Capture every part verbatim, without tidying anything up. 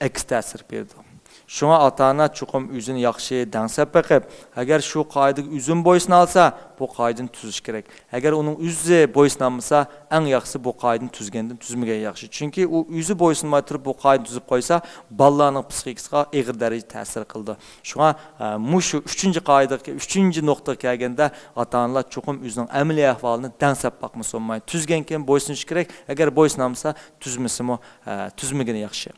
ئەكس تەسىر بېرىدۇ. شۇڭا ئاتا-ئانا چوقۇم ئۆزىنى ياخشى دەڭسەپ بېقىپ، ئەگەر شۇ قائىدىگە ئۆزىمۇ بويسۇنالسا، بۇ قائىدىنى تۈزۈش كېرەك. ئەگەر ئۇنىڭ ئۆزى بويسۇنالمىسا، ئەڭ ياخشىسى بۇ قائىدىنى تۈزگەندىن تۈزمىگەن ياخشى. چۈنكى ئۇ ئۆزى بويسۇنماي تۇرۇپ بۇ قائىدىنى تۈزۈپ قويسا، بالىلارنىڭ پسىخىكىسىغا ئېغىر دەرىجىدە تەسىر قىلىدۇ. شۇڭا، ئە، مۇشۇ ئۈچىنچى قائىدىگە، ئۈچىنچى نۇقتىغا كەلگەندە، ئاتا-ئانىلار چوقۇم ئۆزىنىڭ ئەمەلىي ئەھۋالىنى دەڭسەپ باقمىسا بولمايدۇ. تۈزگەنكەن بويسۇنۇش كېرەك. ئەگەر بويسۇنالمىسا، تۈزمىسىمۇ، ئە، تۈزمىگىنى ياخشى.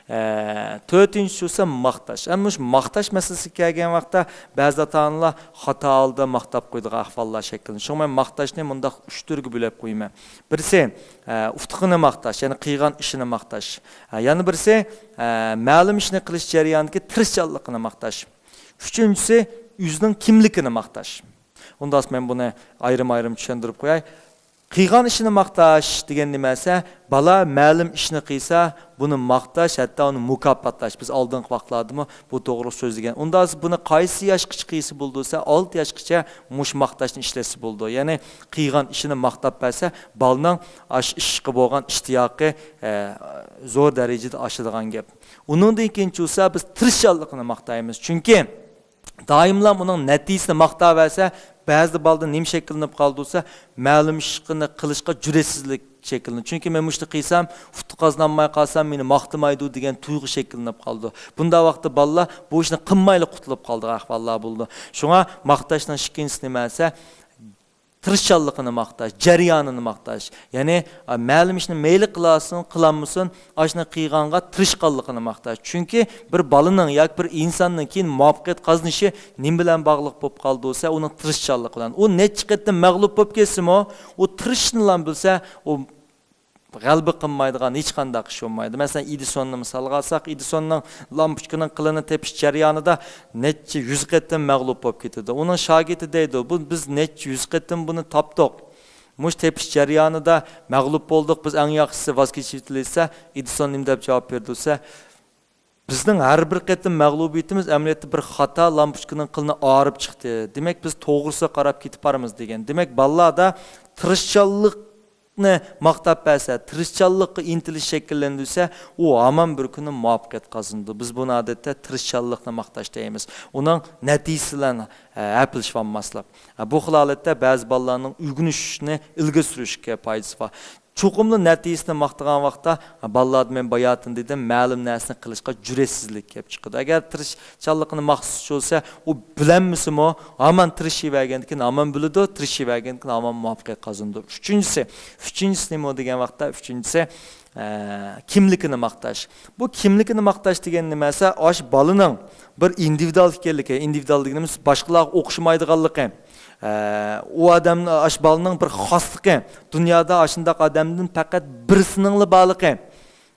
ئە، تۆتىنچىسى بولسا ماختاش. ئەمما مۇشۇ ماختاش مەسىلىسىگە كەلگەن ۋاقىتتا بەزى ئاتا-ئانىلار خاتا ھالدا ماختاپ قويىدىغان ئەھۋاللار شەكىللىنىدۇ. شۇڭا مەن ماختاشنى مۇنداق ئۈچ تۈرگە بۆلۈپ قويىمەن. بىرسى، ئە، ئۇتۇقىنى ماختاش، يەنى قىلغان ئىشىنى ماختاش. ئە، يەنە بىرسى، ئە، مەلۇم ئىشنى قىلىش جەريانىدىكى تىرىشچانلىقىنى ماختاش. ئۈچىنچىسى، ئۆزىنىڭ كىملىكىنى ماختاش. ئۇنداق مەن بۇنى ئايرىم-ئايرىم چۈشەندۈرۈپ قوياي. قىلغان ئىشىنى ماختاش دېگەن نېمە دېسە، بالا مەلۇم ئىشنى قىلسا، بۇنى ماختاش، ھەتتا ئۇنى مۇكاپاتلاش. بىز ئالدىنقى ۋاقىتلاردىمۇ بۇ توغرىلىق سۆزلىگەن. ئۇنداق بولسا بۇنى قايسى ياشقىچە قىلسا بولىدۇ دېسە، ئالتە ياشقىچە مۇشۇ ماختاشنى ئىشلەتسە بولىدۇ. يەنى قىلغان ئىشىنى ماختاپ بەرسە، بالىنىڭ ئاش ئىشقا بولغان ئىشتىياقى، ئە، زور دەرىجىدە ئاشىدىغان گەپ. ئۇنىڭدىن كېيىنچە بولسا بىز تىرىشچانلىقىنى ماختايمىز. چۈنكى دائىملا ئۇنىڭ نەتىجىسىنى ماختاۋەرسە، بەزىدە بالىدا نېمە شەكىللىنىپ قالىدۇ دېسە، مەلۇم ئىشنى قىلىشقا جۈرئەتسىزلىك شەكىللىنىدۇ. چۈنكى مەن مۇشۇنى قىلسام، ئۇتۇق قازىنالماي قالسام، مېنى ماختىمايدۇ دېگەن تۇيغۇ شەكىللىنىپ قالىدۇ. بۇنداق ۋاقىتتا بالىلار بۇ ئىشنى قىلمايلا قۇتۇلۇپ قالىدىغان ئەھۋاللار بولىدۇ. شۇڭا ماختاشنىڭ ئىككىنچىسى نېمە دېسە، تىرىشچانلىقىنى ماختاش، جەريانىنى ماختاش. يەنى، ئا، مەلۇم ئىشنى مەيلى قىلالسۇن، قىلالمىسۇن، ئاشۇنى قىلغانغا تىرىشقانلىقىنى ماختاش. چۈنكى بىر بالىنىڭ ياكى بىر ئىنساننىڭ كېيىن مۇۋەپپەقىيەت قازىنىشى نېمە بىلەن باغلىق بولۇپ قالىدۇ دېسە، ئۇنىڭ تىرىشچانلىقى بىلەن. ئۇ نەچچە قېتىم مەغلۇپ بولۇپ كەتسىمۇ، ئۇ تىرىشىشنىلا بىلسە، ئۇ غەلىبە قىلمايدىغان ھېچقانداق ئىش بولمايدۇ. مەسىلەن، ئېدىسوننى مىسالغا ئالساق، ئېدىسوننىڭ لامپۇچكىنىڭ قىلىنى تېپىش جەريانىدا نەچچە يۈز قېتىم مەغلۇپ بولۇپ كېتىدۇ. ئۇنىڭ شاگىرتى دەيدۇ، بۇ، بىز نەچچە يۈز قېتىم بۇنى تاپتۇق. مۇشۇ تېپىش جەريانىدا مەغلۇپ بولدۇق، بىز ئەڭ ياخشىسى ۋاز كېچىۋېتىلى دېسە، ئېدىسون نېمە دەپ جاۋاب بېرىدۇ دېسە، بىزنىڭ ھەر بىر قېتىم مەغلۇبىيىتىمىز ئەمەلىيەتتە بىر خاتا لامپۇچكىنىڭ قىلىنى ئاغرىپ چىقتى. دېمەك، بىز توغرىسىغا قاراپ كېتىپ بارىمىز دېگەن. دېمەك، بالىلاردا تىرىشچانلىقنى ماختاپ بەرسە، تىرىشچانلىققا ئىنتىلىش شەكىللەندۈرسە، ئۇ ھامان بىر كۈنى مۇۋەپپەقىيەت قازىنىدۇ. بىز بۇنى ئادەتتە تىرىشچانلىقنى ماختاش دەيمىز. ئۇنىڭ نەتىجىسى بىلەن، ئە، ھەپىلىشىۋالماسلىق. بۇ خىل ھالەتتە بەزى بالىلارنىڭ ئۆگىنىشىنى ئىلگىرى سۈرۈشكە پايدىسى بار. چوقۇملا نەتىجىسىنى ماختىغان ۋاقىتتا، بالىلاردا مەن باياتىن دېدىم، مەلۇم نەرسىنى قىلىشقا جۈرئەتسىزلىك كېلىپ چىقىدۇ. ئەگەر تىرىشچانلىقىنى ماختىسا بولسا، ئۇ بىلەلمىسىمۇ، ھامان تىرىشىۋەرگەندىن كېيىن ھامان بىلىدۇ، تىرىشىۋەرگەندىن كېيىن ھامان مۇۋەپپەقىيەت قازىنىدۇ. ئۈچىنچىسى، ئۈچىنچىسى نېمە دېگەن ۋاقىتتا، ئۈچىنچىسى، ئە، كىملىكىنى ماختاش. بۇ كىملىكىنى ماختاش دېگەن نېمە دېسە، ئاش بالىنىڭ بىر ئىندىۋىدۇئال ئىكەنلىكى، ئىندىۋىدۇئال دېگىنىمىز باشقىلارغا ئوخشىمايدىغانلىقى، ئە، ئۇ ئادەم، ئاش بالىنىڭ بىر خاسلىقى، دۇنيادا ئاشۇنداق ئادەمدىن پەقەت بىرسىنىڭلا بارلىقى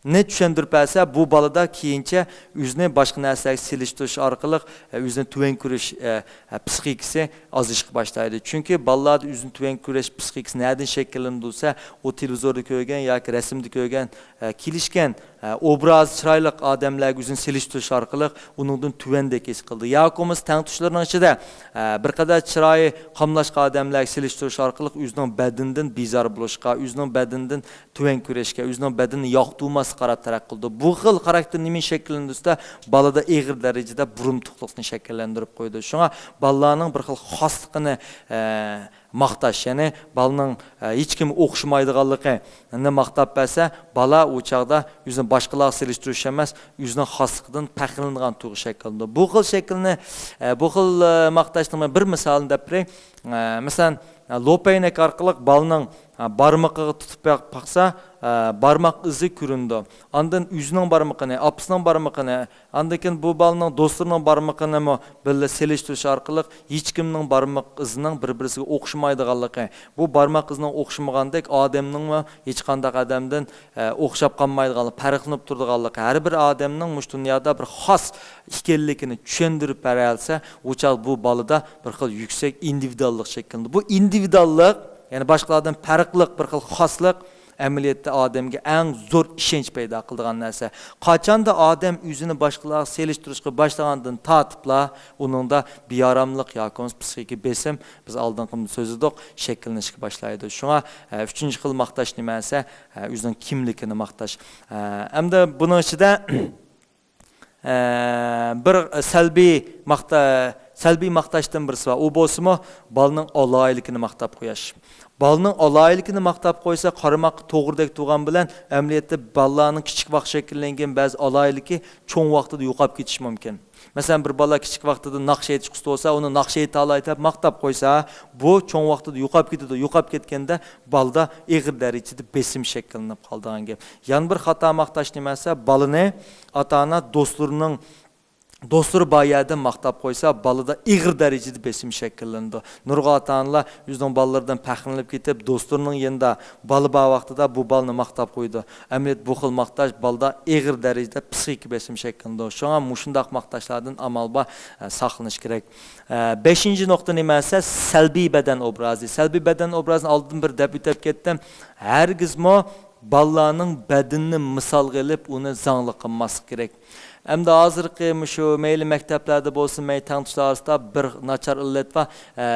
نى چۈشەندۈرۈپ بەرسە، بۇ بالىدا كېيىنچە ئۆزىنى باشقا نەرسىلەرگە سېلىشتۇرۇش ئارقىلىق، ئە، ئۆزىنى تۆۋەن كۆرۈش، ئە، ئە، پسىخىكىسى ئازىيىشقا باشلايدۇ. چۈنكى بالىلاردا ئۆزىنى تۆۋەن كۆرۈش پسىخىكىسى نەدىن شەكىللىنىدۇ دېسە، ئۇ تېلېۋىزوردا كۆرگەن ياكى رەسىمدە كۆرگەن، ئە، كېلىشكەن، ئە، ئوبرازى چىرايلىق ئادەملەرگە ئۆزىنى سېلىشتۇرۇش ئارقىلىق ئۇنىڭدىن تۆۋەندەك ھېس قىلىدۇ. ياكى بولمىسا تەڭتۇشلىرىنىڭ ئىچىدە، ئە، بىر قەدەر چىرايى قاملاشقان ئادەملەرگە سېلىشتۇرۇش ئارقىلىق ئۆزىنىڭ بەدىنىدىن بىزار بولۇشقا، ئۆزىنىڭ بەدىنىدىن تۆۋەن كۆرۈشكە، ئۆزىنىڭ بەدىنىنى ياقتۇرماسلىققا قاراپ تەرەققىي قىلىدۇ. بۇ خىل خاراكتېر نېمىنى شەكىللەندۈرسە، بالىدا ئېغىر دەرىجىدە بۇرۇمتۇقلۇقنى شەكىللەندۈرۈپ قويىدۇ. شۇڭا بالىلارنىڭ بىر خىل خاسلىقىنى، ئە، ماختاش، يەنى بالىنىڭ، ئە، ھېچكىمگە ئوخشىمايدىغانلىقىنى ماختاپ بەرسە، بالا ئۇ چاغدا ئۆزىنى باشقىلارغا سېلىشتۇرۇش ئەمەس، ئۆزىنىڭ خاسلىقىدىن پەخىرلىنىدىغان تۇيغۇ شەكىللىنىدۇ. بۇ خىل شەكىلنى، ئە، بۇ خىل، ئە، ماختاشنىڭ بىر مىسالىنى دەپ بېرەي. ئە، مەسىلەن، لوپەينەك ئارقىلىق بالىنىڭ، ھە، بارمىقىغا تۇتۇپ باق-، باقسا، ھە، بارماق ئىزى كۆرۈنىدۇ. ئاندىن ئۆزىنىڭ بارمىقىنى، ئاپىسىنىڭ بارمىقىنى، ئاندىن كېيىن بۇ بالىنىڭ دوستلىرىنىڭ بارمىقىنىمۇ بىللە سېلىشتۇرۇش ئارقىلىق ھېچكىمنىڭ بارماق ئىزىنىڭ بىر-بىرسىگە ئوخشىمايدىغانلىقى، بۇ بارماق ئىزىنىڭ ئوخشىمىغاندەك ئادەمنىڭمۇ ھېچقانداق ئادەمدىن، ھە، ئوخشاپ قالمايدىغانلىقى، پەرقلىنىپ تۇرىدىغانلىقى، ھەر بىر ئادەمنىڭ مۇشۇ دۇنيادا بىر خاس ئىكەنلىكىنى چۈشەندۈرۈپ بېرەلىسە، ئۇ چاغ بۇ بالىدا بىر خىل يۈكسەك ئىندىۋىدۇئاللىق شەكىللىنىدۇ. بۇ ئىندىۋىدۇئاللىق، يەنى باشقىلاردىن پەرقلىق بىر خىل خاسلىق ئەمەلىيەتتە ئادەمگە ئەڭ زور ئىشەنچ پەيدا قىلىدىغان نەرسە. قاچاندا ئادەم ئۆزىنى باشقىلارغا سېلىشتۇرۇشقا باشلىغاندىن تارتىپلا، ئۇنىڭدا بىئاراملىق ياكى بولمىسا پسىخىكا بېسىم، بىز ئالدىنقىمۇ سۆزلىدۇق، شەكىللىنىشكە باشلايدۇ. شۇڭا، ئە، ئۈچىنچى خىل ماختاش نېمە دېسە، ئە، ئۆزىنىڭ كىملىكىنى ماختاش. ئە، ئەمدى بۇنىڭ ئىچىدە ئە، بىر سەلبىي ماختا-، سەلبىي ماختاشتىن بىرسى بار. ئۇ بولسىمۇ بالىنىڭ ئالاھىدىلىكىنى ماختاپ قويۇش. بالىنىڭ ئالاھىدىلىكىنى ماختاپ قويسا، قارىماققا توغرىدەك تۇرغان بىلەن، ئەمەلىيەتتە بالىلارنىڭ كىچىك ۋاقىت شەكىللەنگەن بەزى ئالاھىدىلىكى چوڭ ۋاقتىدا يوقاپ كېتىشى مۇمكىن. مەسىلەن، بىر بالا كىچىك ۋاقتىدا ناخشا ئېيتىشقا ئۇستا بولسا، ئۇنى ناخشا ئېيتالاي دەپ ماختاپ قويسا، بۇ چوڭ ۋاقتىدا يوقاپ كېتىدۇ. يوقاپ كەتكەندە بالىدا ئېغىر دەرىجىدە بېسىم شەكىللىنىپ قالىدىغان گەپ. يەنە بىر خاتا ماختاش نېمە دېسە، بالىنى ئاتا-ئانا دوستلىرىنىڭ، دوستلىرى بار يەردە ماختاپ قويسا، بالىدا ئېغىر دەرىجىدە بېسىم شەكىللىنىدۇ. نۇرغۇن ئاتا-ئانىلار ئۆزىنىڭ بالىلىرىدىن پەخىرلىنىپ كېتىپ، دوستلىرىنىڭ يېنىدا بالا بار ۋاقتىدا بۇ بالىنى ماختاپ قويىدۇ. ئەمەلىيەتتە بۇ خىل ماختاش بالىدا ئېغىر دەرىجىدە پسىخىكا بېسىم شەكىللىنىدۇ. شۇڭا مۇشۇنداق ماختاشلاردىن ئامال بار، ئە، ساقلىنىش كېرەك. ئە، بەشىنچى نۇقتا نېمە دېسە، سەلبىي بەدەن ئوبرازى. سەلبىي بەدەن ئوبرازىنى ئالدىن بىر دەپ ئۆتۈپ كەتتىم. ھەرگىزمۇ بالىلارنىڭ بەدىنىنى مىسالغا ئېلىپ، ئۇنى زاڭلىق قىلماسلىق كېرەك. ئەمدى ھازىرقى مۇشۇ مەيلى مەكتەپلەردە بولسۇن، مەيلى تەڭتۇشلار ئارىسىدا بىر ناچار ئىللەت بار. ئە،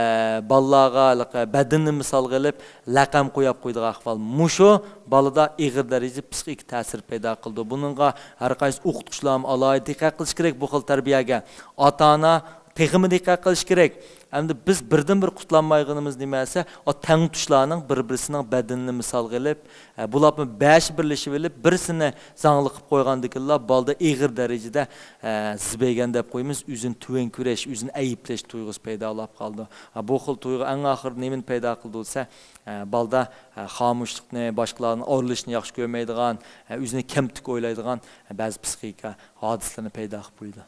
بالىلارغا ھېلىقى بەدىنىنى مىسالغا ئېلىپ، لەقەم قويۇپ قويىدىغان ئەھۋال. مۇشۇ بالىدا ئېغىر دەرىجىدە پسىخىك تەسىر پەيدا قىلىدۇ. بۇنىڭغا ھەر قايسى ئوقۇتقۇچىلارمۇ ئالاھىدە دىققەت قىلىش كېرەك بۇ خىل تەربىيەگە. ئاتا-ئانا تېخىمۇ دىققەت قىلىش كېرەك. ئەمدى بىز بىردىنبىر قۇتۇلالمايدىغىنىمىز نېمە دېسە، ئۇ تەڭتۇشلارنىڭ بىر-بىرسىنىڭ بەدىنىنى مىسالغا ئېلىپ، ئە، بۇلارمۇ بەشى بىرلىشىپ ئېلىپ، بىرسىنى زاڭلىق قىلىپ قويغاندىكىنلا بالىدا ئېغىر دەرىجىدە، ئە، زىبەيگەن دەپ قويىمىز، ئۆزىنى تۆۋەن كۆرۈش، ئۆزىنى ئەيىبلەش تۇيغۇسى پەيدا بولۇپ قالىدۇ. ئە، بۇ خىل تۇيغۇ ئەڭ ئاخىرىدا نېمىنى پەيدا قىلىدۇ دېسە، ئە، بالىدا، ئە، خامۇشلۇقنى، باشقىلارنى ئارىلىشىشنى ياخشى كۆرمەيدىغان، ئە، ئۆزىنى كەمتۈك ئويلايدىغان، ئە، بەزى پسىخىكا ھادىسىلىرىنى پەيدا قىلىپ قويىدۇ.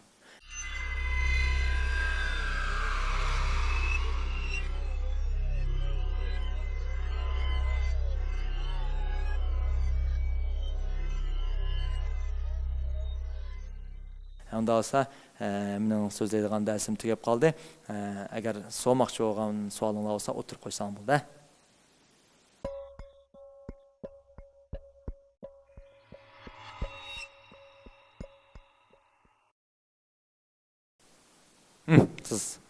ئەمدى بولسا، ئە، مېنىڭ سۆزلەيدىغان دەرسىم تۈگەپ قالدى. ئە، ئەگەر سورىماقچى بولغان سوئالىڭلار بولسا، ئوتتۇرىغا قويساڭ بولدى. ھىم، سىز.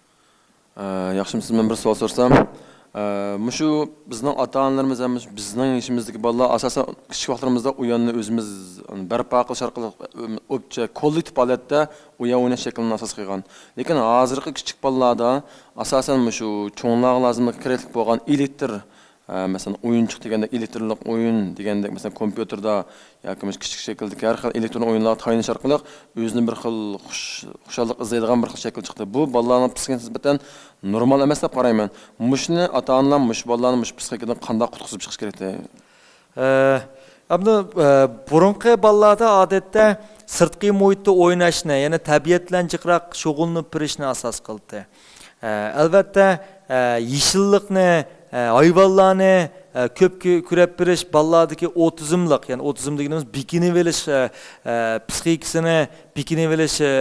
ئە، ياخشىمۇسىز؟ مەن بىر سوئال سورىسام. ئە، مۇشۇ بىزنىڭ ئاتا-ئانىلىرىمىز ھەم مۇشۇ بىزنىڭ يېشىمىزدىكى بالىلار ئاساسەن كىچىك ۋاقىتلىرىمىزدا ئويۇننى ئۆزىمىز بەرپا قىلىش ئارقىلىق، ئۆم، ئوپچە كوللېكتىپ ھالەتتە ئويۇن ئويناش شەكلىنى ئاساس قىلغان. لېكىن ھازىرقى كىچىك بالىلاردا ئاساسەن مۇشۇ چوڭلارغا لازىملىق كېرەكلىك بولغان ئېلېكتر، ئە، مەسىلەن، ئويۇنچۇق دېگەندەك، ئېلېكترونلۇق ئويۇن دېگەندەك، مەسىلەن، كومپيۇتېردا ياكى مۇشۇ كىچىك شەكىلدىكى ھەر خىل ئېلېكترون ئويۇنلارغا تايىنىش ئارقىلىق ئۆزىنى بىر خىل خۇش-، خۇشاللىق ئىزدەيدىغان بىر خىل شەكىل چىقتى. بۇ بالىلارنىڭ پسىخىكىسىغا نىسبەتەن نورمال ئەمەس دەپ قارايمەن. مۇشۇنى ئاتا-ئانىلار مۇشۇ بالىلارنى مۇشۇ پسىخىكىدىن قانداق قۇتقۇزۇپ چىقىش كېرەكتى؟ ئە، ئەمدى، ئە، بۇرۇنقى بالىلاردا ئادەتتە سىرتقى مۇھىتتا ئويناشنى، يەنى تەبىئەت بىلەن جىقراق شۇغۇللىنىپ بېرىشنى ئاساس قىلدى. ئە، ئەلۋەتتە، ئە، يېشىللىقنى، ئە، ھايۋانلارنى، ئە، كۆپ كۆ-، كۆرۈپ بېرىش بالىلاردىكى ئوتىزملىق، يەنى ئوتىزم دېگىنىمىز بېكىنىۋېلىش، ئە، ئە، پسىخىكىسىنى بېكىنىۋېلىش، ئە،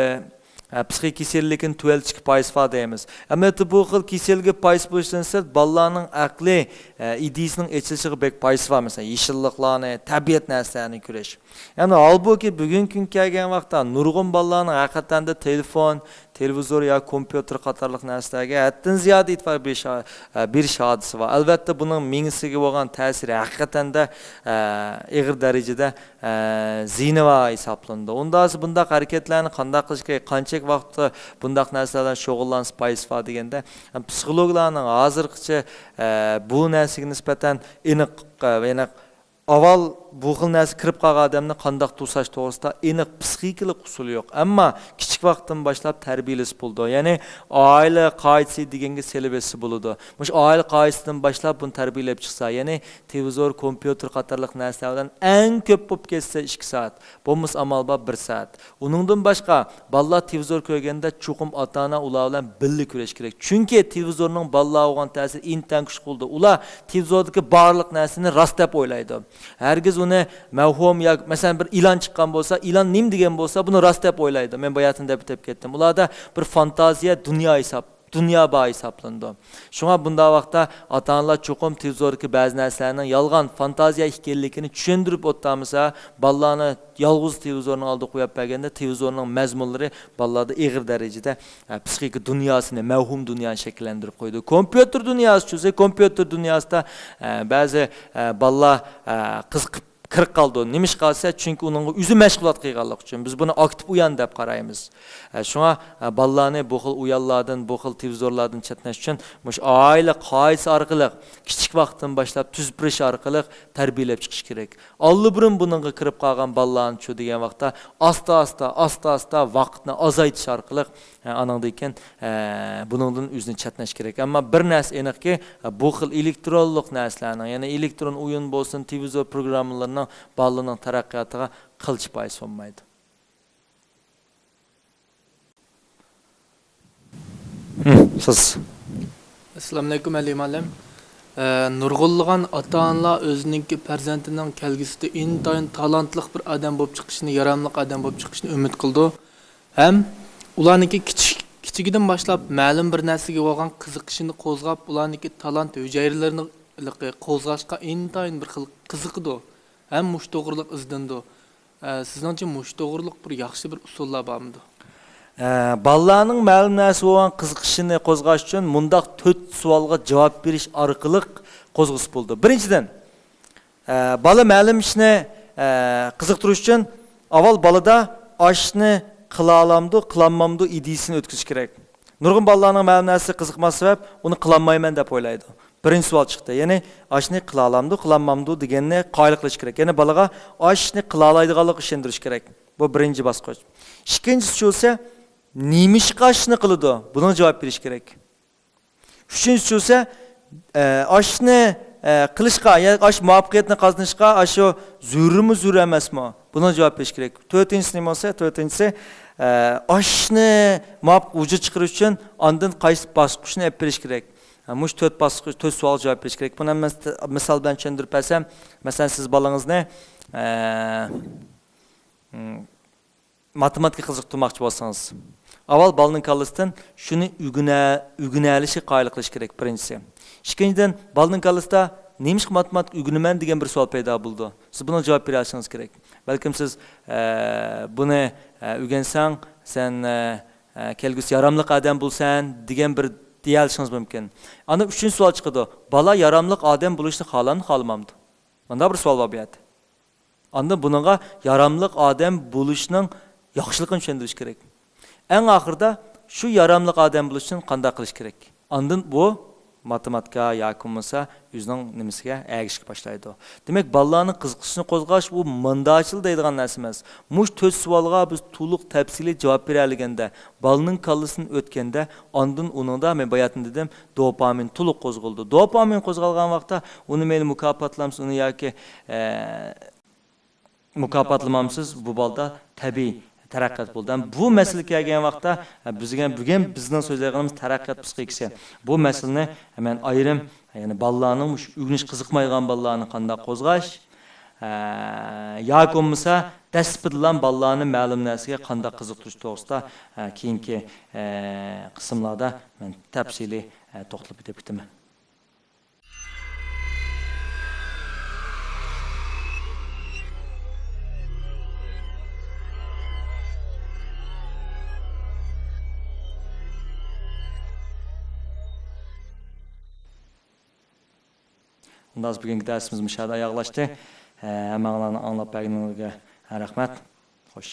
ئە، پسىخىك كېسەللىكىنى تۆۋەنلىتىشكە پايدىسى بار دەيمىز. ئەمەلىيەتتە بۇ خىل كېسەلگە پايدىسى بولۇشتىن سىرت، بالىلارنىڭ ئەقلىي، ئە، ئىدىيىسىنىڭ ئېچىلىشىغا بەك پايدىسى بار. مەسىلەن، يېشىللىقلارنى، تەبىئەت نەرسىلەرنى كۆرۈش. يەنى ھالبۇكى، بۈگۈنكى كۈنگە كەلگەن ۋاقىتتا نۇرغۇن بالىلارنىڭ ھەقىقەتەن تېلېفون، تېلېۋىزور يا كومپيۇتېر قاتارلىق نەرسىلەرگە ھەددىدىن زىيادە ئېتىبار بېرىش، ئە، بېرىش ھادىسىسى بار. ئەلۋەتتە، بۇنىڭ مېڭىسىگە بولغان تەسىرى ھەقىقەتەندە، ئە، ئېغىر دەرىجىدە، ئە، زىيىنى بار ھېسابلىنىدۇ. ئۇنداق بولسا بۇنداق ھەرىكەتلەرنى قانداق قىلىش كېرەك، قانچىلىك ۋاقىتتا بۇنداق نەرسىلەر بىلەن شۇغۇللانسا پايدىسى بار دېگەندە، پسىخولوگلارنىڭ ھازىرغىچە، ئە، بۇ نەرسىگە نىسبەتەن ئېنىق، ئە، ئېنىق ئاۋۋال بۇ خىل نەرسە كىرىپ قالغان ئادەمنى قانداق توساش توغرىسىدا ئېنىق پسىخىكىلىق ئۇسۇلى يوق. ئەمما كىچىك ۋاقىتتىن باشلاپ تەربىيەلىسە بولىدۇ. يەنى ئائىلە قائىدىسى دېگەنگە سېلىۋەتسە بولىدۇ. مۇشۇ ئائىلە قائىدىسىدىن باشلاپ بۇنى تەربىيەلەپ چىقسا، يەنى تېلېۋىزور، كومپيۇتېر قاتارلىق نەرسىلەر بىلەن ئەڭ كۆپ بولۇپ كەتسە ئىككى سائەت، بولمىسا ئامال بار بىر سائەت. ئۇنىڭدىن باشقا، بالىلار تېلېۋىزور كۆرگەندە چوقۇم ئاتا-ئانا ئۇلار بىلەن بىللە كۆرۈش كېرەك. چۈنكى تېلېۋىزورنىڭ بالىلارغا بولغان تەسىرى ئىنتايىن كۈچلۈك بولىدۇ. ئۇلار تېلېۋىزوردىكى بارلىق نەرسىنى راست دەپ ئويلايدۇ. ھەرگىز ئۇنى مەۋھۇم يا، مەسىلەن، بىر ئېلان چىققان بولسا، ئېلان نېمە دېگەن بولسا، بۇنى راست دەپ ئويلايدۇ. مەن باياتىن دەپ ئۆتۈپ كەتتىم. ئۇلاردا بىر فانتازىيە دۇنيا ھېساب، دۇنيا بار ھېسابلىنىدۇ. شۇڭا بۇنداق ۋاقىتتا ئاتا-ئانىلار چوقۇم تېلېۋىزوردىكى بەزى نەرسىلەرنىڭ يالغان، فانتازىيە ئىكەنلىكىنى چۈشەندۈرۈپ ئولتۇرمىسا، بالىلارنى يالغۇز تېلېۋىزورنىڭ ئالدىغا قويۇپ بەرگەندە، تېلېۋىزورنىڭ مەزمۇنلىرى بالىلاردا ئېغىر دەرىجىدە، ئە، پسىخىكا دۇنياسىنى، مەۋھۇم دۇنيانى شەكىللەندۈرۈپ قويىدۇ. كومپيۇتېر دۇنياسى چۈزە، كومپيۇتېر دۇنياسىدا، ئە، بەزى، ئە، بالىلار، ئە، قىزىقىپ كىرىپ قالىدۇ. نېمىشقا دېسە، چۈنكى ئۇنىڭغا ئۆزى مەشغۇلات قىلغانلىقى ئۈچۈن. بىز بۇنى ئاكتىپ ئويان دەپ قارايمىز. ئە، شۇڭا، ئە، بالىلارنى بۇ خىل ئويۇنلاردىن، بۇ خىل تېلېۋىزورلاردىن چەتنەش ئۈچۈن مۇشۇ ئائىلە قائىدىسى ئارقىلىق، كىچىك ۋاقىتتىن باشلاپ تۈزۈپ بېرىش ئارقىلىق تەربىيەلەپ چىقىش كېرەك. ئاللىبۇرۇن بۇنىڭغا كىرىپ قالغان بالىلارنىچۇ دېگەن ۋاقىتتا ئاستا-ئاستا، ئاستا-ئاستا ۋاقىتنى ئازايتىش ئارقىلىق، ئە، ئانىڭدىن كېيىن، ئە، بۇنىڭدىن ئۆزىنى چەتنەش كېرەك. ئەمما بىر نەرسە ئېنىقكى، بۇ خىل ئېلېكترونلۇق نەرسىلەرنىڭ، يەنى ئېلېكترون ئويۇن بولسۇن، تېلېۋىزور پروگراممىلىرىنىڭ بالىنىڭ تەرەققىياتىغا قىلچە پايدىسى بولمايدۇ. سىز. ئەسسالامۇئەلەيكۇم، ئەلى مۇئەللىم. ئە، نۇرغۇنلىغان ئاتا-ئانىلار ئۆزىنىڭكى پەرزەنتىنىڭ كەلگۈسىدە ئىنتايىن تالانتلىق بىر ئادەم بولۇپ چىقىشىنى، ياراملىق ئادەم بولۇپ چىقىشىنى ئۈمىد قىلىدۇ. ھەم ئۇلارنىڭكى كىچىك، كىچىكىدىن باشلاپ مەلۇم بىر نەرسىگە بولغان قىزىقىشىنى قوزغاپ، ئۇلارنىڭكى تالانت ھۈجەيرىلىرىنى قوزغاشقا ئىنتايىن بىر خىل قىزىقىدۇ. ھەم مۇشۇ توغرىلىق ئىزدىنىدۇ. ئە، سىزنىڭچە مۇشۇ توغرىلىق بىر ياخشى بىر ئۇسۇللار بارمىدۇ؟ ئە، بالىلارنىڭ مەلۇم نەرسە بولغان قىزىقىشىنى قوزغاش ئۈچۈن مۇنداق تۆت سوئالغا جاۋاب بېرىش ئارقىلىق قوزغىسا بولىدۇ. بىرىنچىدىن، ئە، بالا مەلۇم ئىشنى، ئە، قىزىقتۇرۇش ئۈچۈن ئاۋۋال بالىدا ئاشنى قىلالامدۇ، قىلالمامدۇ ئىدىيىسىنى ئۆتكۈزۈش كېرەك. نۇرغۇن بالىلارنىڭ مەلۇم نەرسىسى قىزىقماس سەۋەب، ئۇنى قىلالمايمەن دەپ ئويلايدۇ. بىرىنچى سوئال چىقتى. يەنى ئاشنى قىلالامدۇ، قىلالمامدۇ دېگەننى قايىل قىلىش كېرەك. يەنى بالىغا ئاشنى قىلالايدىغانلىقىغا ئىشەندۈرۈش كېرەك. بۇ بىرىنچى باسقۇچ. ئىككىنچىسى بولسا، نېمىشقا ئاشنى قىلىدۇ؟ بۇنىڭغا جاۋاب بېرىش كېرەك. ئۈچىنچىسى بولسا، ئە، ئاشنى، ئە، قىلىشقا، يا ئاش مۇۋەپپەقىيەتنى قازىنىشقا ئاشۇ زۆرۈرمۇ، زۆرۈر ئەمەسمۇ؟ بۇنىڭغا جاۋاب بېرىش كېرەك. تۆتىنچىسى نېمە بولسا، تۆتىنچىسى، ئە، ئاشنى مۇۋاپىق ۋۇجۇدقا چىقىرىش ئۈچۈن ئاندىن قايسى باسقۇچنى ئېلىپ بېرىش كېرەك؟ ھە، مۇشۇ تۆت باسقۇچ، تۆت سوئالغا جاۋاب بېرىش كېرەك. بۇنى مەن مىسال بىلەن چۈشەندۈرۈپ بەرسەم، مەسىلەن، سىز بالىڭىزنى، ئە، م، ماتېماتىكىغا قىزىقتۇرماقچى بولسىڭىز، ئاۋۋال بالىنىڭ كاللىسىدىن شۇنى ئۆگىنە-، ئۆگىنەلىشى قايىل قىلىش كېرەك، بىرىنچىسى. ئىككىنچىدىن، بالىنىڭ كاللىسىدا نېمىشقا ماتېماتىكا ئۆگىنىمەن دېگەن بىر سوئال پەيدا بولىدۇ. سىز بۇنىڭغا جاۋاب بېرەلىشىڭىز كېرەك. بەلكىم سىز، ئە، بۇنى، ئە، ئۆگەنسەڭ، سەن، ئە، ئە، كەلگۈسى ياراملىق ئادەم بولىسەن دېگەن بىر دېيەلىشىڭىز مۇمكىن. ئاندىن ئۈچىنچى سوئال چىقىدۇ. بالا ياراملىق ئادەم بولۇشنى خالامدۇ، خالىمامدۇ؟ مانداق بىر سوئال بار بۇ يەردە. ئاندىن بۇنىڭغا ياراملىق ئادەم بولۇشنىڭ ياخشىلىقىنى چۈشەندۈرۈش كېرەك. ئەڭ ئاخىرىدا شۇ ياراملىق ئادەم بولۇش ئۈچۈن قانداق قىلىش كېرەك؟ ئاندىن بۇ ماتېماتىكا ياكى بولمىسا ئۆزىنىڭ نېمىسىگە ئەگىشىشكە باشلايدۇ. دېمەك، بالىلارنىڭ قىزىقىشىنى قوزغاش، بۇ مۇنداچىلا دەيدىغان نەرسە ئەمەس. مۇشۇ تۆت سوئالغا بىز تولۇق تەپسىلىي جاۋاب بېرەلىگەندە، بالىنىڭ كاللىسىدىن ئۆتكەندە، ئاندىن ئۇنىڭدا، مەن باياتىن دېدىم، دوپامىن تولۇق قوزغىلىدۇ. دوپامىن قوزغالغان ۋاقىتتا ئۇنى مەيلى مۇكاپاتلامسىز، ئۇنى ياكى، ئە، مۇكاپاتلىمامسىز، بۇ بالىدا تەبىئىي تەرەققىيات بولىدۇ. ھەم بۇ مەسىلە كەلگەن ۋاقىتتا، بىزگە بۈگۈن بىزنىڭ سۆزلەيدىغىنىمىز تەرەققىيات پسىخىكىسى. بۇ مەسىلىنى مەن ئايرىم، يەنى بالىلارنىڭ مۇشۇ ئۆگىنىش قىزىقمايدىغان بالىلارنى قانداق قوزغاش، ئە، ياكى بولمىسا دەسلىپىدىلا بالىلارنى مەلۇم نەرسىگە قانداق قىزىقتۇرۇش توغرىسىدا، ئە، كېيىنكى، ئە، قىسىملاردا مەن تەپسىلىي، ئە، توختىلىپ ئۆتۈپ كېتىمەن. ئۇنداق بۈگۈنكى دەرسىمىز مۇشۇ يەردە ئاياغلاشتى. ھەممەڭلارنىڭ ئاڭلاپ بەرگىنىڭلارغا رەھمەت. خوش.